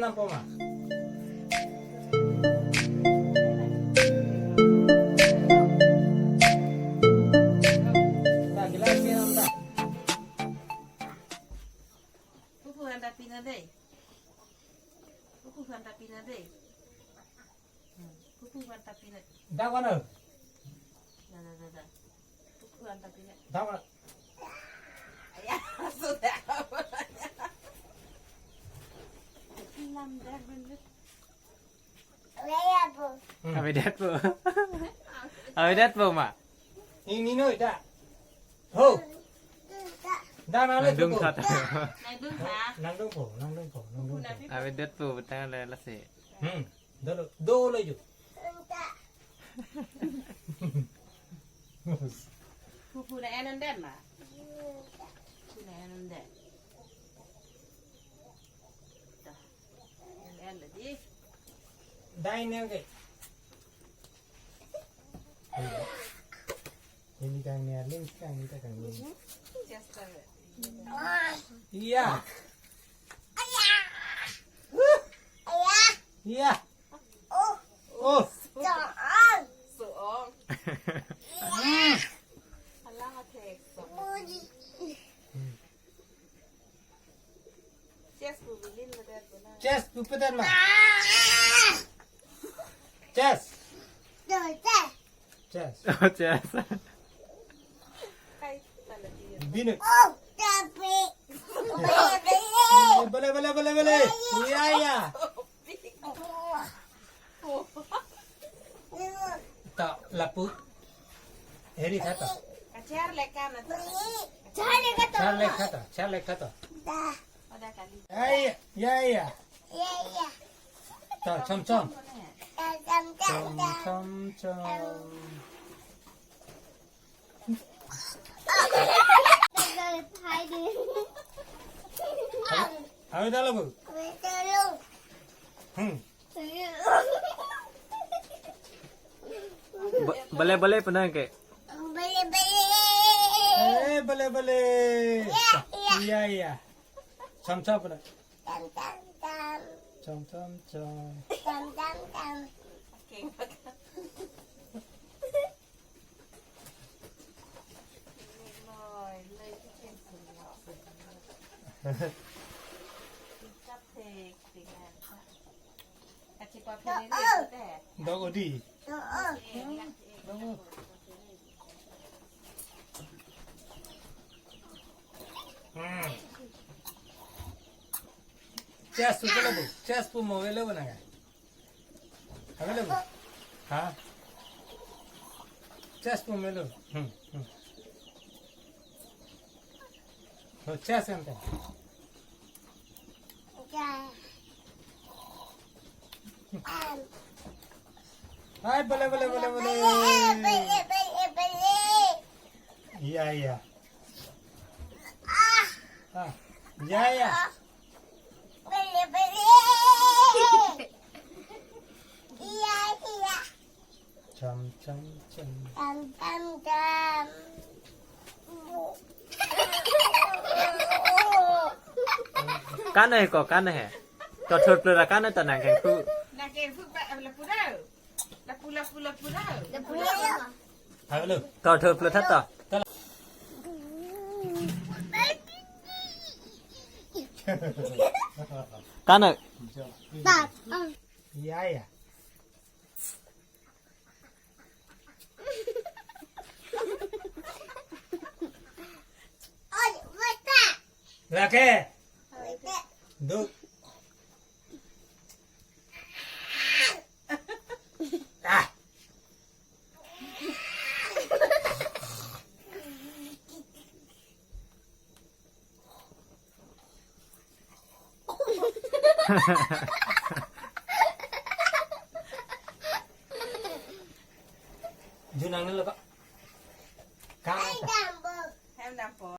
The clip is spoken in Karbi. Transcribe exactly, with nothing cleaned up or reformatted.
Nampo ma? Na, gelas ke namda. Pupu hanta pina dei. Pupu hanta pina dei. Hmm. Pupu hanta pina. Dak mana? Da, da, da, da. Pupu hanta pina. Dak mana? Ya, sudah. Lam dah bener. Hmm. Avedetpo. Avedetpo ma. Ini noi da. Ho. Da nang le nangdung tuko. Sat. Nangdung ha. Nangdungpo, nangdungpo, nangdungpo. Avedetpo betang le lasi. Hmm. Dolo, dolo ju. Pupu na en an den ma. Pupu na en an den. Dai ne ke. Ini kan ne ling kan ini kan ne. Iya. Iya. Oh. So ong. Alang athek so. Chess pu bilin bedet na. Chess pu pedet ma. Chess. Chess. Oh, chess. Kai tala dia. Bini. Bele, bele, bele, bele. Iya, iya. Ta lapu. Eri kata. Kachar lekan atau? Char lekan to. Char lekan to. Char lekan to. Ada kali. Iya, iya, iya. Iya, iya. Ta, chom, chom. Chom, chom, chom. Chom, chom, chom. Ayo, ayo, dah labu. Hmm. Ba-, bale, bale, pernah ke? Bale, bale. Eh, bale, bale. Iya, iya. Iya, iya. Chom, chom, pernah. Chom, chom, chom. Chom, chom, chom. Chom, chom, chom. Oke. Dok odi. Hmm. Chess pu melo bu. Chess pu mo melo bu nang. Available? Ha? Chess pu melo. Hmm, hmm. So, chess ante. Hai, bale, bale, bale, bale. Iya, iya. Ah, iya, iya. Bale, bale. Iya, iya. Chom, chom, chom. Chom, chom, chom. Kan he ko, kan he. To thot lo kan ta nang kengku. Nang kengku pa, lapu dah. Lapu, lapu, lapu dah. Lapu dah. Halo. To thot lo that to. Kan he. Iya, iya. Lake. Duk. Ah. Junang ni lo, Pak.